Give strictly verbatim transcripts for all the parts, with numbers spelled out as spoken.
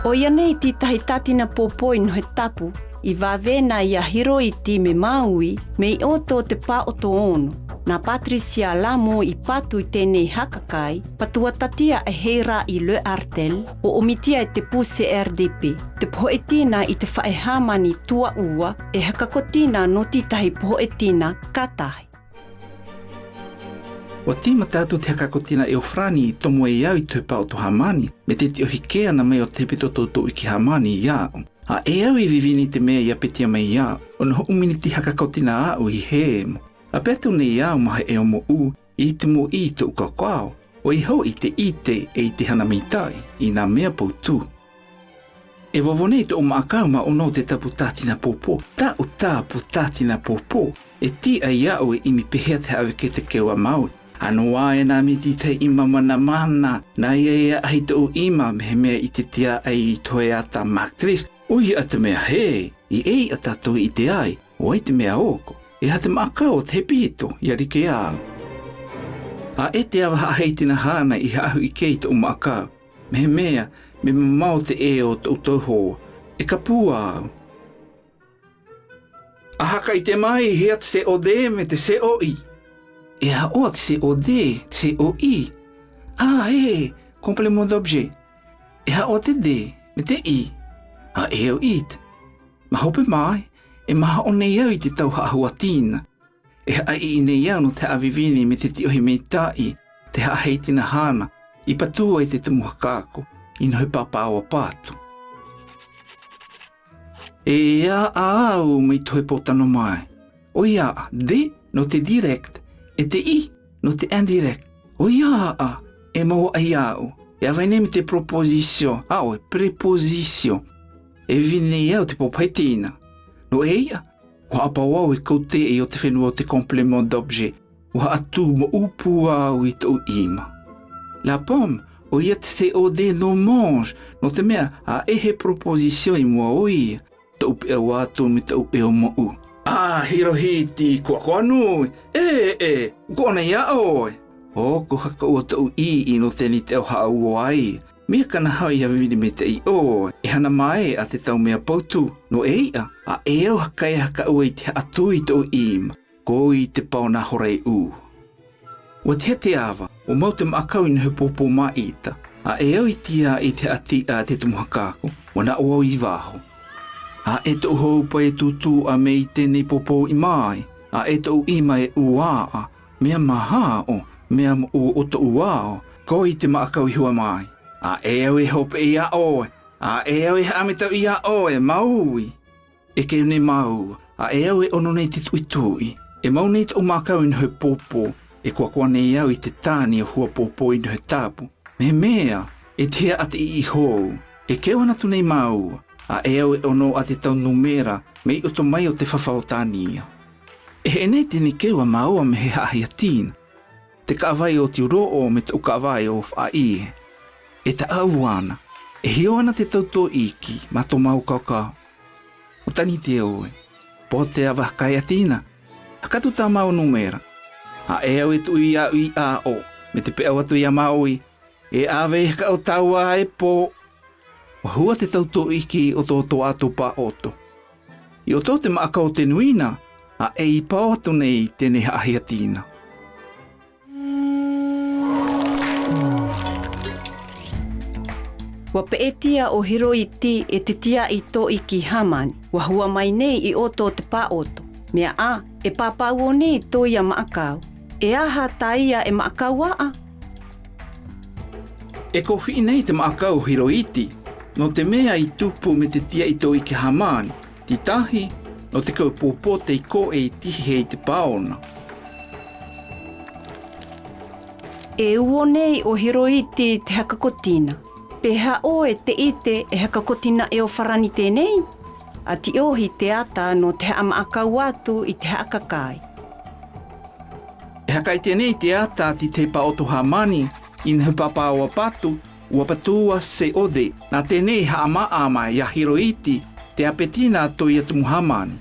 ʻOia nei ti tahi tatina pōpō i nohe tapu, i vavena ia Hiroiti me Maui, mei ʻoto te paʻoto ono. Na Patricia Lamo i patu i tenei hakakai, patua tatia e Heira i Le Artel, ʻo ʻomitia e te puse R D P. Te pohetina i te faʻe hāmani tua ua, e hakakotina noti tahi pohetina ka tahi. Ua tima atu te hakakotina e ʻOfrani i tomo e au i tohi paʻoto hāmani, me te tiʻohi kea na mai ʻo te hepito toʻu iki hāmani ia aʻu. ʻA e au i vivini te mea ia petia mai ia aʻu, ʻo noho ʻu miniti hakakotina aʻu i hemo. ʻA petu nei au ma he ʻeomoʻu, i te moʻi i toʻu kaokao, ʻo i hoʻi te ite e i te hana mitaʻi, i na mea pautu. E vovo nei toʻu maʻakau ma ono te tapu tatina pōpō, taʻu tapu tatina pōpō, e tiʻa ia aʻu e ʻimi pehē te haʻaveke te keu a Maui. Ano ā e na miti te ima manamana, na ia ia ahi toʻu ima, mehemea i te tiaʻi tohi ata Maktris, ʻoia te mea hē, i ei a tatou i te ai, ʻo ai te mea oko, e ha te maʻakau o te hepito, ia riki au. ʻA e te ava haʻaheitina hana i haʻahu i kei toʻu maʻakau, mehemea, me mamao te ʻē o toʻu tauho, e kapua au. ʻA hakaʻite mai, hia te C O D me te C O I. E haʻo a te C O D, te C O I. ʻA ē, complément d'objet. E haʻo a te D, me te I. ʻA e au ite. Ma hope mai, e ma haʻo nei au i te tau haʻahuatina. E haʻaiʻi nei au nō te haʻavivini me te tiʻohi meitaʻi, te haʻaheitina hana, i patua i te tumu haka ako, i nohe papaoa patu. E aʻa au mai tohi pō tano mai. ʻOia, D nō te direct, e te I nō te indirect. ʻOia, e maua ai aʻu. E ava nei me te proposition, aʻo e préposition. E vivini nei au te pohetina. Nō e iʻa, ua haʻapaoa au e kauteʻi o te fenua o te complément d'objet. Ua haʻatu moʻupu au i toʻu ima. La pomme, ʻoia te C O D nō mange, nō te mea, ʻa e he proposition i mua ʻoia. Toʻu peʻau atu me toʻu ʻeomoʻu. ʻA Hiroiti, koakoa nui, e, e, ko ʻona ia ʻoe. ʻO ko hakaʻua toʻu iʻi nō teni te au haʻauō ai. Mea kana hau ia vivini me te iʻo, e hana mai a te tau mea pautu, nō e iʻa, ʻa e au hakae hakaʻua i te haʻatu i toʻu ima, ko i te paona horai ū. Ua tiha te ava, ua mau te maʻakau i nohe pōpō maʻita, ʻa e au i tiaʻi te haʻatiʻa te tumu haka ako, ua naʻo au i vaho. ʻA e toʻu hau pae tūtū a mei tenei pōpō i mai, ʻa e toʻu ima e ua aʻa, mea maha aʻo, mea moʻu o toʻu ao, ko i te maʻakau i hua mai. ʻA e au e hope ia ʻoe, ʻa e au e haʻamitau ia ʻoe, Maui. E keu nei Maui, ʻa e au e ono nei te tuʻituʻi. E mau nei toʻu maʻakau i nohe pōpō, e koakoa nei au i te tani o hua pōpō i nohe tapu. Mehemea, e tiha a te iʻi hou. E keu ana tu nei Maui, ʻa e au e ono a te tau numera, mei ʻoto mai o te fafa o tania. E heʻe nei teni keu a Maui me he haʻahihatina. Te kaʻavai o te uroʻo me toʻu kaʻavai o faʻaʻie. E taʻau ana. E hio ana te tau toʻi iki, ma to mau kaokao. O tani te oe. Po te ava hakaeatina. Haka tu ta mau numera. ʻA e au e tuʻu ia ui aʻo. Me te peʻau atu ia Maui. E ave haka o taua e po. Ua hua te tau toʻi iki ʻoto ʻoto atu paʻoto. I ʻoto te maʻakau o te nuina, ʻa e i pao atu nei teni haʻahihatina. Ua peʻetia ʻo Hiroiti e te tiaʻi toʻi iki hāmani, ua hua mai nei i ʻoto te paʻoto. Mea ā, e papauō nei toia maʻakau. E aha taia e maʻakau aʻa? E kofiʻi nei te maʻakau o Hiroiti, nō te mea i tupu me te tiaʻi toʻi iki hāmani, ti tahi, nō te kau pōpō te ikoʻe i tihi hei te paona. E uō nei ʻo Hiroiti te hakakotina. Pe haʻo e te ite e hakakotina e ʻo farani tenei? ʻA tiʻohi te ata nō te haʻamaʻakau atu i te haʻakakai. E hakaʻite nei te ata ti te paʻoto hāmani, i nohe papaoa patu, ua patu a C O D, na tenei haʻamaʻa mai ia Hiroiti, te apetina toia tumu hāmani.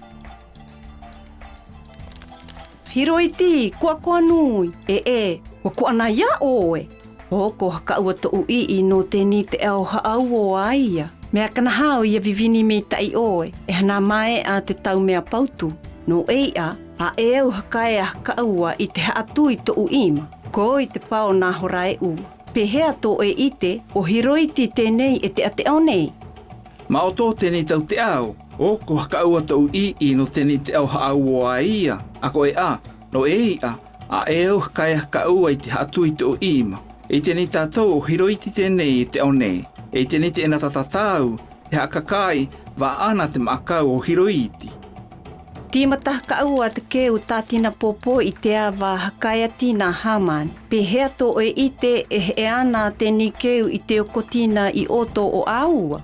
Hiroiti, koakoa nui, e e, ua ko ʻana ia ʻoe. ʻO ko hakaʻua toʻu iʻi nō teni te au haʻauō ai ia. Mea kanaha au ia vivini meita'i oe, e hana mae'a te tau mea pautu. No ei'a, a e au hakaea hakaua i te ha'a tui to'u 'ima. Kooi te pao na horae ua. Pe hea to e 'ite o hiroiti tenei e te'ate'ao nei? Ma'oto tenei tau te'ao, o ko hakaua to'u i'i no tenei te'ao ha'a uo a ia, a ko e a, no ei'a, a e au hakaea hakaua i te ha'a tui to'u 'ima. E 'ite nei tatou o hiroiti tenei e te'ao nei. E 'ite nei te'ena tatatau, te ha'a kakai, va'ana te ma'akau o hiroiti. Ti mata hakaua te keu ta tina popo i te ava hakaea tina Hamani. Pe hea to e 'ite e he'e ana tenei keu i te oko tina i 'oto o a ua?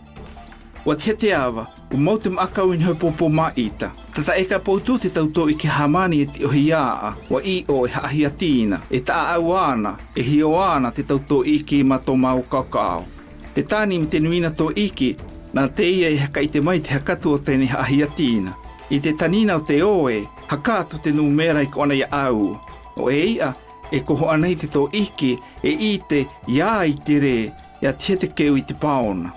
Wa tiha te ava, u mou te ma'akau i niho popo ma'ita. Tata'eka poutu te tau to'iki Hamani e ti'ohi a'a, wa i'o e ha'ahia tina, e ta'a'au ana, e hio ana te tau to'iki ma to ma'u kaokao. Te tani ma te nuina to'iki, na teia e haka'ite mai te hakatu o tenei ha'ahia tina. I te tanina o te oe, hakatu te numera e ko ana ia a ua. No ei'a, e ko ho anai te to'iki, e 'ite, ia i te re, ia tiha te keu i te pao na.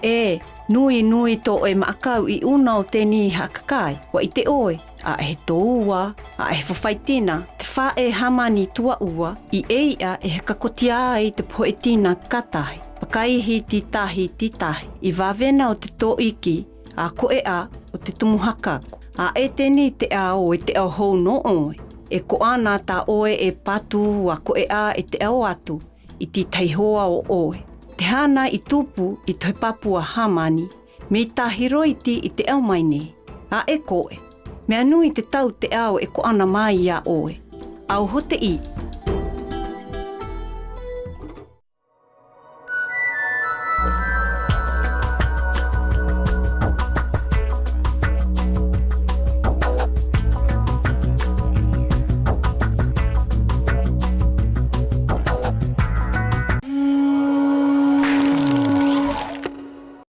E, nui nui to e ma'akau i una o tenei ha'a kakai, wa 'ite oe, a e he toua, a e he fafai tina, te fa'e Hamani tua'ua, i ei'a e he kakotia ai te pohe tina katahi, pakaihi ti tahi ti tahi, i vavena o te to'iki, a ko e a o te tumu hakaku. A e tenei te'ao e te'ao hou no oe, e ko ana ta oe e patu a ko e a e te'ao atu, i titahi hoa o oe. Te hana i tupu i tohi papu a Hamani, mei ta hiroiti i te'ao mai nei. A e ko e, mea nui te tau te'ao e ko ana mai ia oe. Au hote i,